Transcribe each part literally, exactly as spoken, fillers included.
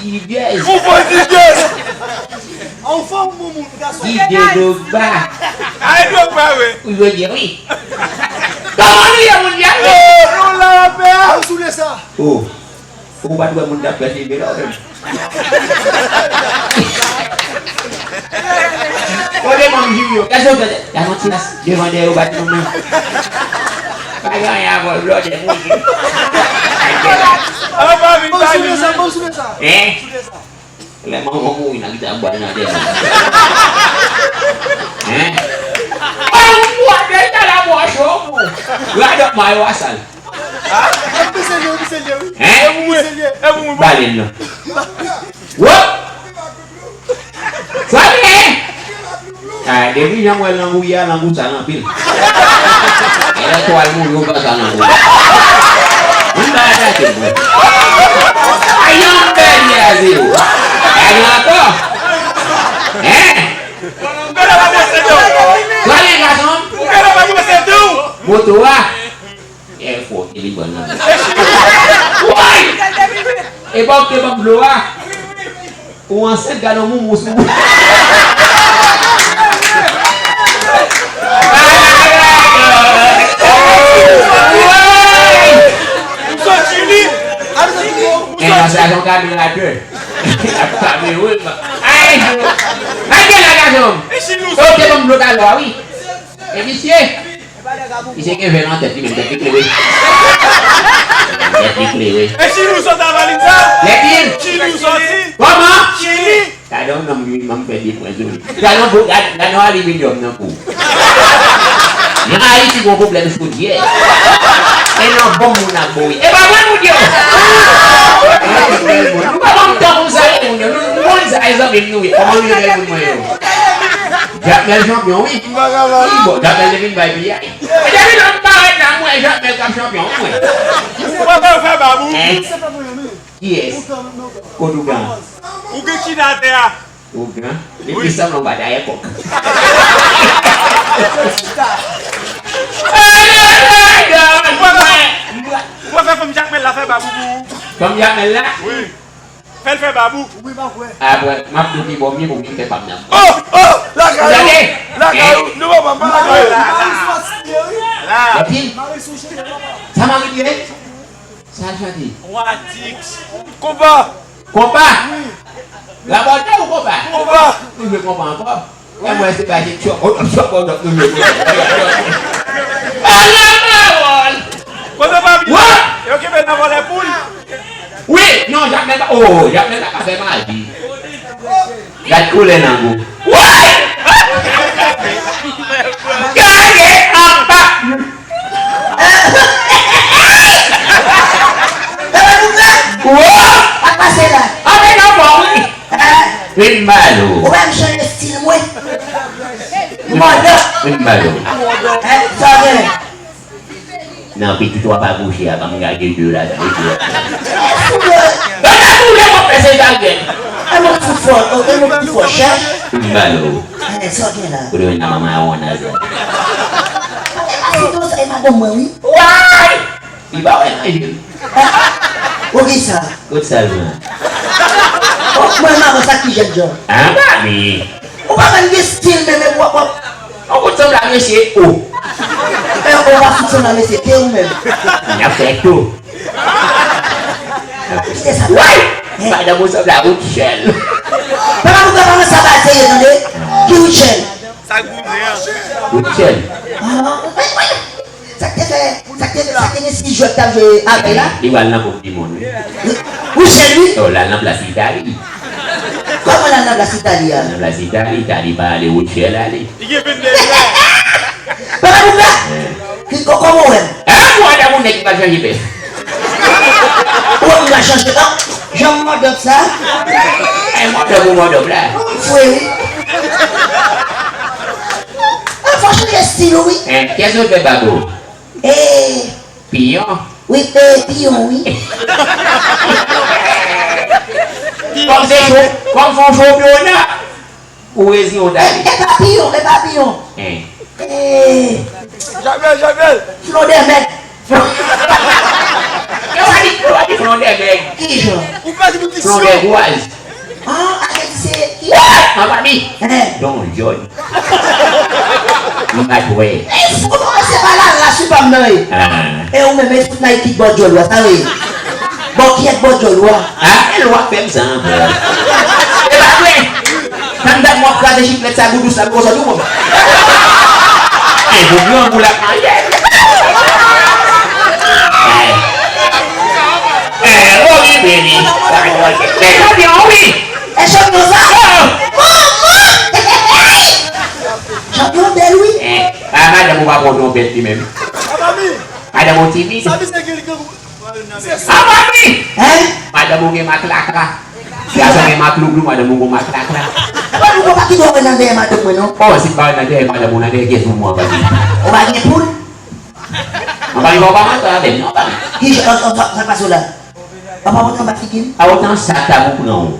Didyèz. Ou fo didyèz. An fanm, moun, moun, gason. Didye Dogba. Ay, Dogba, wi. Ou jwe byen, wi. Kòman nou ye, moun byen? Oh, nou la, pè. An soule sa. Oh. Ou pa t wè moun t ap fè leve la, ou menm? Kote manm jiri yo? Kèso fè? Gason ti ras devan dèyè yo bat moun nan. Pa gen anyen avè w, blòdè moun. An pa vin ba li. Ban m soule sa, ban m soule sa. Hein? Soule sa. Lè manman w mouri nan gita ap bwate nan dèyè. Hein? An bwate nan la bwa cho pou. Radòt mayo a sal. Hein? Bale l non. Wop! Sa vle? Ah, depi jan m wè lang ou ye a, lang ou sal anpil. Elè twal moun yo pa sal anpil. Moun pa atake mwen. Ayan pèdi a zewo. Gade ankò. Hein? Sa vle, gason? Moto a. Èfò ki li ban nan. Woy! Epa w te ban m dlo a. Ou ansent, gade yon moumous ou. Woy! M sot Chili. E nan sa yon kamera de. Kamera, wi. Ay, ay, gen la, gason. E w te ban m dlo talè a, wi. E misye? Misye gen vè nan tèt li menm, tèt li klere. Tèt li klere. E Chili ou sot avè li sa? Lèpil. Chili ou soti? Kòman? Chili. Gade yon nonm wi, m fè de pwen sou li. Gade yon bo-, gade, gade yon aliminyòm nan kou. Nan Ayiti gon pwoblèm chodyè. E nan bon moun ap boure. E pa vre moun yo. Nou pa ban m tan pou m salye moun yo. Nou, nou konn sa, e zanmi m nou ye. Kòman nou ye bèl moun mwen yo? Jakmèl chanpyon, wi. M pa ka ba li. Bon, Jakmèl te vin bay piyay. E depi lè m parèt la, m wè Jakmèl k ap chanpyon, m wè. Ou pa fè, fè babou. Hein? Kiyès? Kote ougan? Ou gen ki nan atè a? Ougan? Li pi sanble yon batayè kòk. Ou pa fè, ou pa fè fanm Jakmèl la fè babou pou ou? Fanm Jakmèl la? Wi. Fè l fè babou. Apre, m ap di w pi bon, m pou vin fè pa m nan. Oh, oh, lakay ou. Lakay ou. Nou pa pa lakay ou. La, la, la. Epi, sa mari li ye? Sa l chante? Rwa Tix. Konpa. Konpa? Wi. Rabòtè ou konpa? Konpa. Ou jwe konpa ankò? E mwen se pa se tchòp, tchòp, tchòp, tchòp, tchòp. Ala pawòl! Kote papi? Wa! Yo kenbe nan vòlè poul. Wi, non, Jakmèl pa, oh, Jakmèl pa ka fè maji. Gad koulè nan gou. Woy! Gade apa! Wo! Sa k pase la? Antre nan fò wi. Vin ba nou. Ou wè m chanje stil mwen? Mòdòp. Vin ba nou. Sa gen? Nan pitit w ap agouche a, ban m gade de ladan, de ladan. Ban m gade de, w ap pèse bagèt. E mwen fout fò, e mwen fout fò, chèf. Vin ba nou. Sa gen la? Ou dwe nan manman a won nan zòn. E pa si nou sa, e madanm mwen, wi. Way! Li pa wè nan je l. Ou ki sa? Kot sa l pran? Mwen, maman, sa ki jèn jan? An, papi. Ou pa konn gen stil menm, e w ap, w ap. Ou fout sanble a mesye O. E, ou pa fout sanble a mesye T ou menm. N ap fè tou. Kite sa. Way! Madanm ou sanble a Rutshelle. Papa, ou pa konn sa bagay serye, tande? Ki Rutshelle? Sa k bouzen an? Rutshelle. Ah, wi, wi. Sa k te fè, sa k te, sa k te gen sis jwè k t ap jwe avè l la? Li pral nan koup di mond, wi. Wi, Rutshelle, wi. Oh, l al nan plas Itali. Kòman l al nan plas Itali a? Nan plas Itali, Itali pa ale, Rutshelle ale. Li gen vennde jwè. Papa Bouka, ki kò, kòman w wè m? Eh, mwen, dam, ou nèg ki pa chanje pès. Ou wè m pa chanje, non? Jan m mòdòp sa? Eh, mòdòp ou mòdòp la. Fwe, wi. Ah, fò chanje stil ou, wi. Eh, kiyès ou fè babou? Eh. Piyon? Wi, eh, piyon, wi. Kòm se cho, kòm se yon chopyona, ou reziyen w t ale. E, e pa piyon, e pa piyon. Eh. Eh. Jamèl, Jamèl. Flodèmèt. Yo, sa di, yo, sa di flon Flondè nèg. Kijan? Ou pa di nou ki Flondè gwaz. Ah, Ayiti se ki? An pa di. Hein. Don Jòn. M pa t wè. E si w kòmanse pa la, la sou pa m nan, e. Ah. E ou menm, e sou Nike bò djòl ou a, sa vle. Bò kyèt bò djòl ou a. Ah, e lwa fè m sa ankò. E pa vre. Pandan m ap kraze chiflèt sa, goudous la, m konsa tou, mwen. Ay, bon, grangou la, ay. Ay. Ay, bon, wi, baby. Men, chanpyon, wi. E chanpyon sa? Oh. Manman! Chanpyon bèl, wi. Eh, ah, madanm, ou pa pran yon bèt li menm. Madanm, ou timid. Sa misye gen, li gen Anba mi! Hein? Madanm ou gen maklakla. Gason gen maklouklou, madanm ou gen maklakla. Mwen, nou pa ki dwe wè nan dèyè madanm mwen, non. Oh, si m pa wè nan dèyè madanm ou, nan dèyè gyèt moun mwen, anba mi. Ou pa gen poul? Anba mi, ou pa rantre avè m, non, anba mi. Ki jan, an, an, sa, sa k pase w la? Ou pa rantre anba figi m? A, otan sa tab ou pran ou.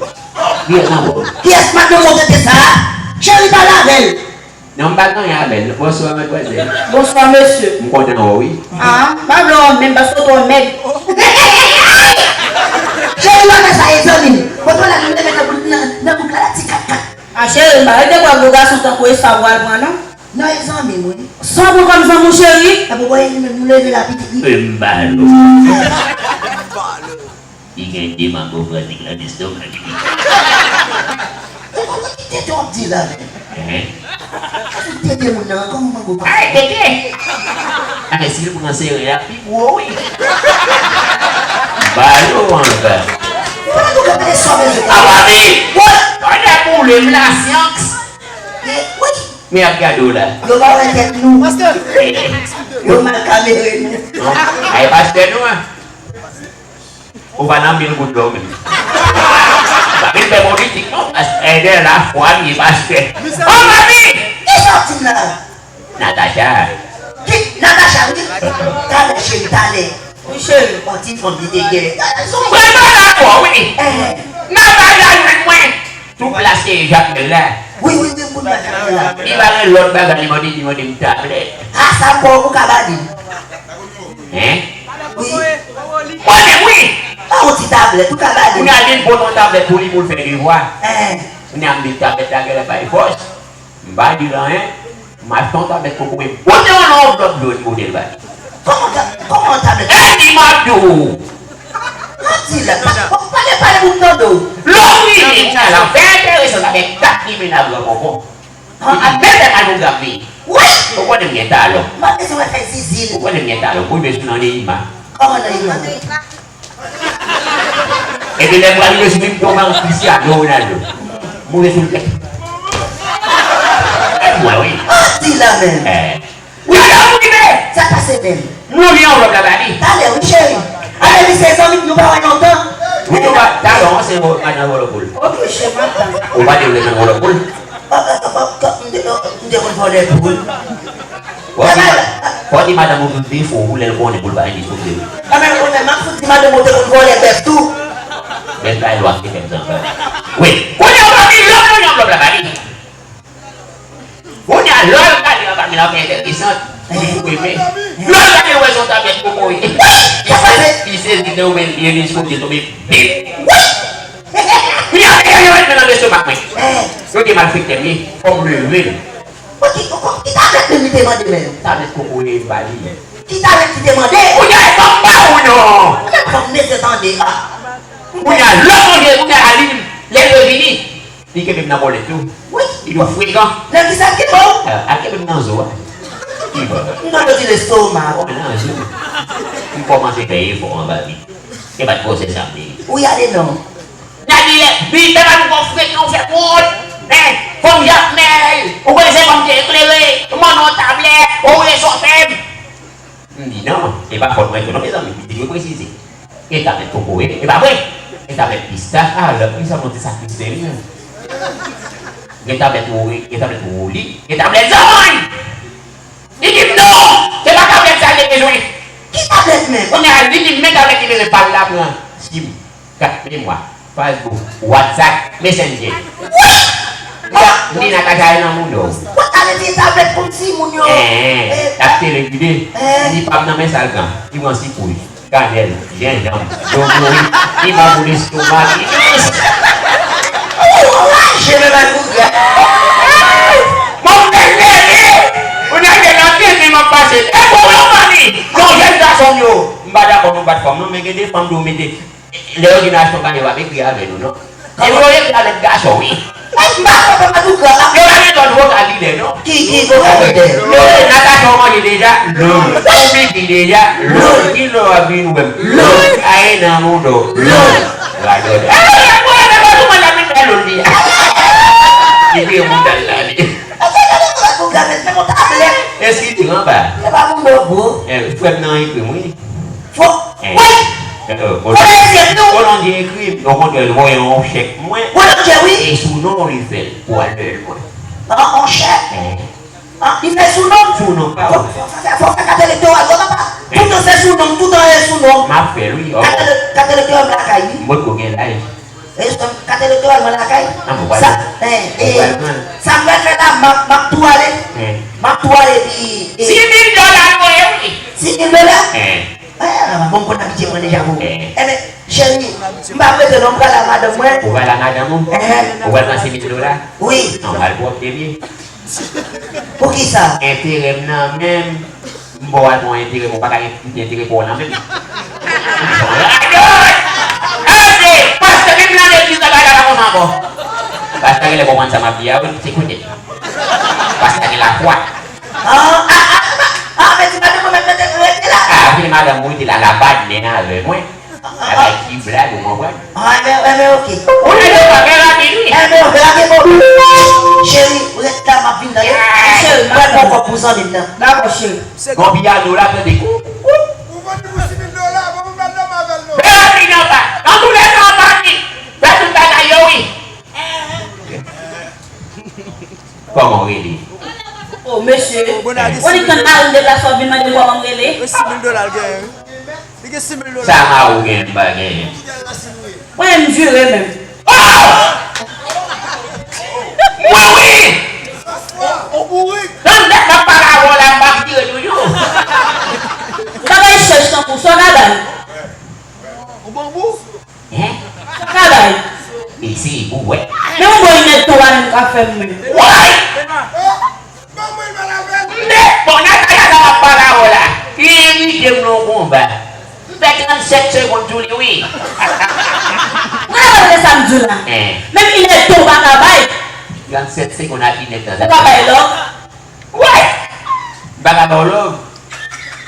Vire nan bò. Kiyès madanm ou tete sa? Cheri, pale avè l. Non, m pa gen anyen avè l. Bonswa, madmwazèl. Bonswa, mesye. M kontan wè w, wi. Ah, m pa vle wè w menm paske w twò mèg. Cheri, w ap fè sa, e zanmi m. Kote w la, nou te met nan bouk, nan, nan bouk la, la, ti kat kat. Ah, cheri, m pa rete kwè gwo gason tankou Esaw pral pran, non. Non, e zanmi m, wi. Sa w pran kòm zanmi w, cheri? Epi w wè li menm, nou leve la pitit li. E m ba l. Li gen de mango pratik nan lestomak li. Ou konprann ki tete w ap di la menm? Hein? Sou tete moun nan, kòman mango pa? Ay, tete! Ay, si l pran sere a, pi gwo, wi. Balo anba. Ou pa nou ka pale sò, mesye. Anba mi! Wè! Pandan boule m la, syanks! E, wi! Men ap gade w la. Yo pa wè tèt nou. Pastè! Eh. Yo mal kamere nou. Non. Ay, pastè nou, an. Ou pa nan mil goud dlo menm. Pa vin fè politik non, pastè de lafwa m ye pastè. Oh, mami! Kisa w di m la? Natacha. Ki? Natacha, wi. Talè, cheri, talè. Wi, cheri. On ti fanm li te gen. Mwen pa dakò, wi. Eh. Natacha jwenn mwen. Tou plas ke Jakmèl la. Wi, wi, wi, moun Jakmèl la. Li pa gen lòt bagay, li mande, li mande m tablèt. A, sa fò ou ka ba li. Hein? Wi. Mwen menm, wi. Pa yon ti tablèt, ou ka ba li. Kounye a, li pote yon tablèt pou li, pou l fè devwa. Hein. Kounye a, m di tablèt la genlè bay fòs. M pa di l anyen. M achte yon tablèt kokoye, m pote l nan yon vlòg dlo, li pote l ba li. Kòman ta-, kòman yon tablèt? Epi m ap di w. Mwen di la, pa, pa, pale, pale pou m tande w. Lè w rive, m nan lan fè enteresan avèk kat limena gran bonbon. Li di, men fè manogram li. Wi! Ou konnen m gen talon. M pa bezwen wè fè zizil. Ou konnen m gen talon. Pou rive sou nan Neymar. Kòman Neymar? Epi lè m pral rive sou li, m tonbe an Cristiano Ronaldo. M rive sou l tèt. E mwen, wi. An di la menm. Eh. Wi, la, m rive. Sa k pase menm? M louvri anvlòp la ba li. Talè, wi, cheri. Ale, li se zanmi m, nou pa wè lontan. Wi, nou pa, talè, se madan vòlò poul. Ok, cheri, m ap tann. Ou pa te vle jwenn vòlò poul? M te, m te konn vòlè poul. Fò di ma-, fò di madanm ou tout defo ou lè l konnen pou l pa vin sou vre. Anben, ou menm, m ap fout di madanm ou te konn vòlè bèf tou. Bèf la, lwa ki fè m sa ankò. Wi. Kounye a, ou pa vin lòt moun anvlòp la ba li. Kounye a, lè w gade anba mi la, fè enteresan. Ou wi, men. Lè w gade, w wè se yon tablèt kokoye. Wi! Li sezi, li sezi, li tonbe, li sezi, tonbe. Bip! Wi! Kounye a, li mete men nan lestomak mwen. Yo te malfektè m ye, fò m leve. Bon, ki, ki, ki tablèt menm li te mande menm? Tablèt kokoye m ba li. Ki tablèt ki te mande? Kounye a, e pa m ba ou non. Ou menm fò m mete tande a. Kounye a, lè w sonje, kounye a, li, lè l revini, li kenbe m nan kòlèt tou. Wi. Li twò frekan. Nan kisa l kenbe w? A, al kenbe m nan zo a. Ki bò? M tande w di lestomak. Bon, nan zo. M kòmanse fè efò anba li. Se pa t gwosè sa m te ye. Ou y ale non. N a di lè, li fè pa nou bon frekan, ou fè wont. Men, fanm Jakmèl, ou konnen se fanm ki eklere, ou mande yon tablèt, ou rezon fè m. M di non, e pa fòt mwen tou non, mezanmi, pitit yo presize. E tablèt kokoye, e pa vre? E tablèt pistach, a, lè plis sa monte sa plis serye. Gen tablèt wori, gen tablèt woli, gen tablèt zanmann! Li di m non, se pa tablèt sa l te bezwen. Ki tablèt menm? Kounye a, li di m men tablèt li bezwen, pa l la pran sim, kat memwa, Facebook, WhatsApp, Messenger. Wi! Li di Natacha e nan moun yo. Ou ta vle di tablèt pou timoun yo. Eh, eh, l ap tele gide. Eh. Li pa nan men sa l pran. Li pran sikouy. Kanèl, jenjanm, domori, piman pou lestomak, li dous. Ou raje men bagouga. Mwen m te leve, ou nan gen nan tenten m ap pase. E bon, ou yon fanmi. Non, jèn gason m yo, m pa dakò nou bat fanm non, men gen de fanm tou mete, lè yo vin achte yon bagay, yo ap ekri avè nou non. E yo ekri avèk gason, wi. Mwen m pa konprann bagouga la. Yo pa gen lòt vokabile non. Ki, ki vokabile? Lò, Natacha, w manje deja? Lò. Ou pipi deja? Lò. Ki lò w ap vin wè m? Lò. Kaye nan mouda w. Lò. Radòt. Ah, mwen, mwen, mwen, mwen, mwen, mwen, mwen, mwen, li. Li vire mouda l la, li. Asa gade mwen bagouga, men se yon tablèt. Eskize, anba. Se pa mouda w, bro. Eh, frè m nan ekri m, wi. Fò, eh, wi. Eh, eh, Kolon-, Kolonbyen ekri m. Okontrè, l voye yon chèk mwen. Kolonbyen, wi. E sou non li fè l pou al lè lwen. An, an chèk. Eh. An, li fè sou non. Sou non pa w. Fò, fò, fò, fò fè kat elektoral, wè papa. Eh. Toutan se sou non, toutan e sou non. M ap fè l, wi. Kat ele-, kat elektoral m lakay, wi. M potko gen laj. E, kat elektoral mwen lakay. An, mwen pral pran. Sa, eh, eh, mwen pral pran. Sa m pral fè la, m ap, m ap tou ale. Eh. M ap tou ale, epi, eh. Sis mil dola mwen, wi. Sis mil dola? Eh. Ah, bon, m konn abitye pran deja pou ou. Eh. Enben, cheri, m pa prese non, m pral a madanm mwen. Ou pral a madanm ou? Eh. Ou pral pran sis mil dola? Wi. Non, m al pwòpte m ye. Poukisa? Enterè m nan men m, m ba w al pran enterè m, ou pa ka gen enterè pou w nan men m. Radòt! Radòt! Pastè, menm nan legliz la, bagay la pa konsa ankò. Pastè genlè konprann sa m ap di a, wi, se kounye a. Pastè gen lafwa. Ah, ah, ah, ah, ah, men ti madanm mwen mèt rete la. Ah, vin madanm mwen rete la, la pa nen avè mwen. Bagay ki blag, ou konprann? Ah, enben, enben, oke. Ou nèg yo pa fè rapid, wi. Enben, oke, lage bon. Cheri, ret la, m ap vin, tande. Ah. Cheri, m pral pran kòb pou zanmi m nan. Dakò, cheri. Gon piyano la, tande. Ou vann li pou sis mil dola, bon, pou m pral dòmi avè l, non. Fè rapid, anba. Nan tou lè ka, anba, wi. Fè tout bagay yo, wi. Kòman w rele? Oh, mesye. Ou li tann mari m deplase w ap vin mande m kòman m rele? E sis mil dola l genyen, wi. Li gen sis mil dola. Sa mari w genyen m pa genyen? Mwen menm m vire menm. Oh! Mwen wi! Ou bourik! Nan nèt m ap pale avè w la, m pa vire toujou. Ou pa bay chèch tankou sa w ka bay. Ou banbou? Hein? Sa ka bay. Isi, ou wè. Men yon bò inèdtan w pa menm ka fè m menm. Woy! M te, bon, Natacha sa m ap pale avè w la. Li envite m nan yon konba. M fè trannsèt segonn sou li, wi. Mwen pa tande sa m di w la. Hein. Menm inèdtan w pa ka bay. Trannsèt segonn ak inèdtan. Ou pa bay love. Woy! M pa ka ba w love.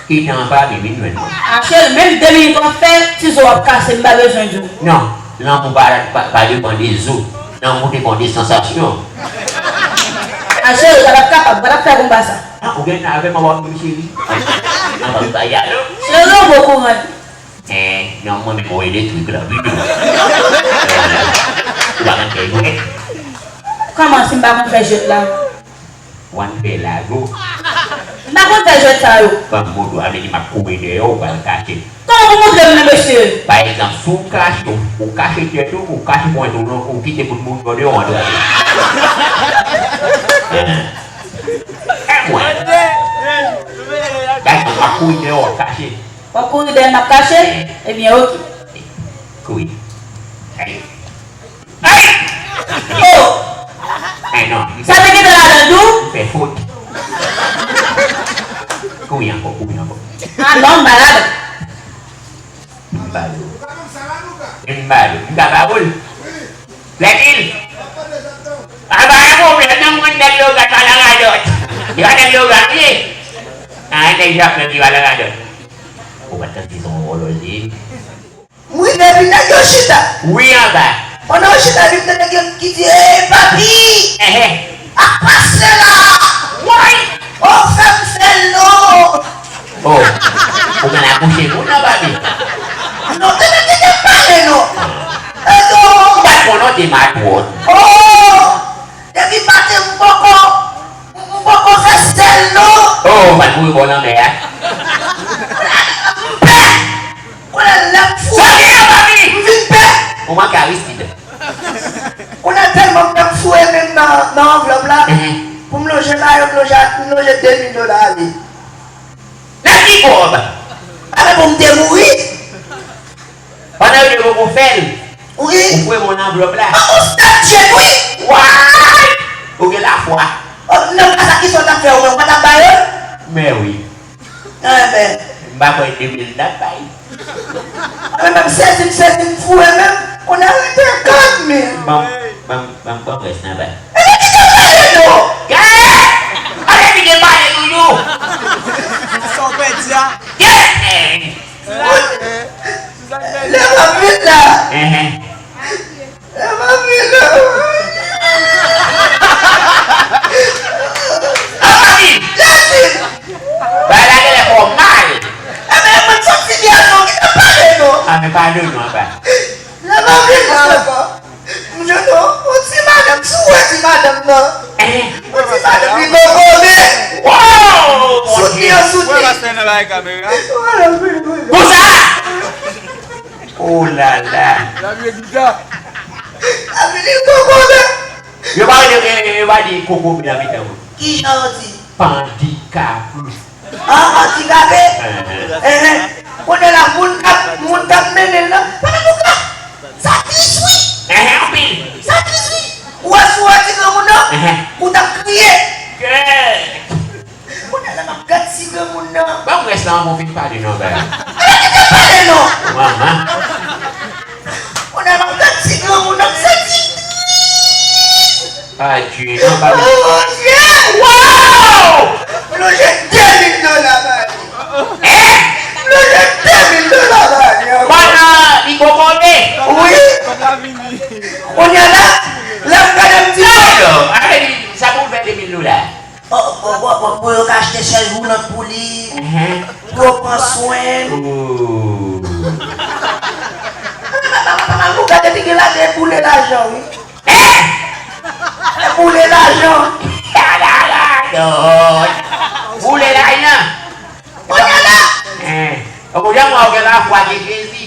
Ki tan an pa vin, vin jwenn mwen. A cheri, menm de minit w ap fè, ti zo w ap kase, m pa bezwen di w. Non, lanmou pa, pa, pa depann de zo. Lanmou depann de sansasyon. A cheri, ou pa t ap kapab, ou pa t ap fè konba sa. Ah, ou gen avè m, w ap di m cheri. An pa m pa yalo. Cheri, ou bon kouran. Eh, non, mwen menm, mwen elektrik la, wi. Eh, ou pa konn fè jwèt. Kòman si m pa konn fè jwèt la? Ou konn fè lago. M pa konn fè jwèt sa yo. Ban m moto a, vle di m ap kouri dèyè w, ou pral kache. Kòman pou montre m nan, mesye? Pa egzanp, si w kache, ou, ou kache tèt ou, ou kache pwent ou, non, ou kite moun moun bò deyò, w antre. Eh. Eh, mwen. Gade, m ap kouri dèyè w, w ap kache. W ap kouri dèyè m ap kache? Ebyen, oke. Kouri. Ay! Ay! Oh! Ay, non. Sa te gentan ladan tou? M fè fot. Kouri ankò, kouri ankò. Ah, non, m pa ladan. M ba yo. M ba yo. M ka ba ou l? Lètil! A pa gen pwoblèm, non, mwen nèg Logàn pa nan radòt. Li pa nèg Logàn, li ye. A, nèg Jakmèl ki pa nan radòt. Ou pa t santi se yon vòlò l te ye? M rive, epi nèg yo chita. Wi, anba. Pandan yo chita, epi m tande nèg yo ki di, "Ey, papi!" Ehe. Ak pase la! Woy! Oh, fè m fè l non! Oh, ou konn akouche moun nan, papi? Non, te mete te pale non! E non! Ou pa t konnen w te matwòt. Oh! Depi maten, m poko, m poko fè sèl non! Oh, ou pa t kouri bò lanmè a? M pè! Kounye a lè m fou. Sa gen an, papi? M vin pè. Ou manke Aristide. Kounye a tèlman m nan m foure men m nan, nan anvlòp la. Mhm. Pou m lonje mayo, m lonje, m lonje de mil dola ale. Nan ki kòb? A men pou m te mouri. Pandan yo te poko fè l, wi, ou voye m yon anvlòp la. An, ou stad Jed, wi. Why? Ou gen lafwa. Oh, nan ka sa, kisa w t ap fè ou menm? Ou pa t ap ba yo l? Men wi. Enben. M pa kwè de mil n ap bay. Mwen menm sezi m, sezi m foure menm. Kounye a rete kat mil. Ban m, ban m, ban m, ban m rès nan bay. Ebyen, kite pale nou. Gade! Gade ki gen pale toujou. Sa w pèdi a? Gade! Lè m ap vin la. Enhen. Lè m ap vin la. Apa vin? Lè vin. Bagay la genlè fè w mal. Enben, mwen soti byen non, kite pale non. A, men pale non, apa. Lè m ap vin la ankò. M jwenn yon, yon ti madanm, si w wè ti madanm nan. Enhen. Yon ti madanm, li kokobe. Wow! Soutni an, soutni. Wè pastè nan bagay kamera. Konsa! Oh la la. L ap jwe gita. L ap vini kokobe. Yo pa rele, yo, yo, yo pa di kokobe nan mitan mwen. Kijan yo di? Pandikap. An, andikape? Enhen. Enhen. Kounye a la, moun k ap, moun k ap mennen l nan, pa nan bouk la. Sa tris, wi. Enhen, anpil. Sa tris, wi. Ou wè si w wè ti granmoun nan, enhen, ou t ap kriye. Kè. Kounye a la, m ap gad ti granmoun nan. Ban m rès la anvan w fin pale non, bèl. Ala kite pale non. Manman. Kounye a la, m ap gad ti granmoun nan, m santi tris. Adye, non, pa vin. Oh, Bondye! Wow! Plonje de mil dola ba li. Hein? Plonje de mil dola ba li ankò. Pandan li kokobe. Wi. Kounye a la, lè m gade m di, non, non, ale di, sa pou l fè de mil dola. Oh, oh, oh, oh, pou yo ka achte chèz woulant pou li, enhen, pou yo pran swen l. Oh. Papa, papa, papa, ou gade li gen lajan, e boule lajan, wi. Hein? E boule lajan. Boule lajan. Kounye a la. Hein. Ou konnen mwen gen lafwa gen Jezi.